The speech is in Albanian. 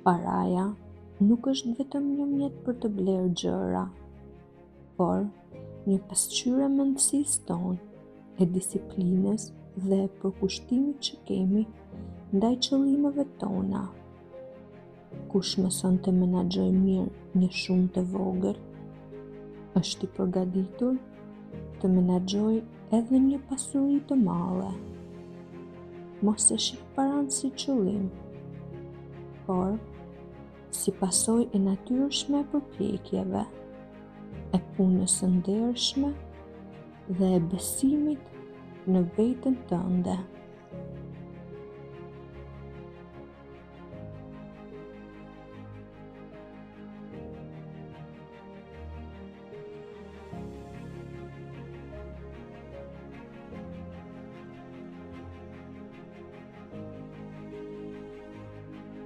Paraja nuk është vetëm një mjet për të blerë gjëra, por një pasqyrë e mendësisë tonë, e disiplinës dhe e përkushtimit që kemi ndaj qëllimeve tona. Kush mëson të menaxhojë mirë një shumë të vogël, është i përgatitur të menaxhojë edhe një pasuri të madhe. Mos e shih paranë si qëllim, por si pasojë e natyrshme e përpjekjeve, e punës së ndershme dhe e besimit në veten tënde.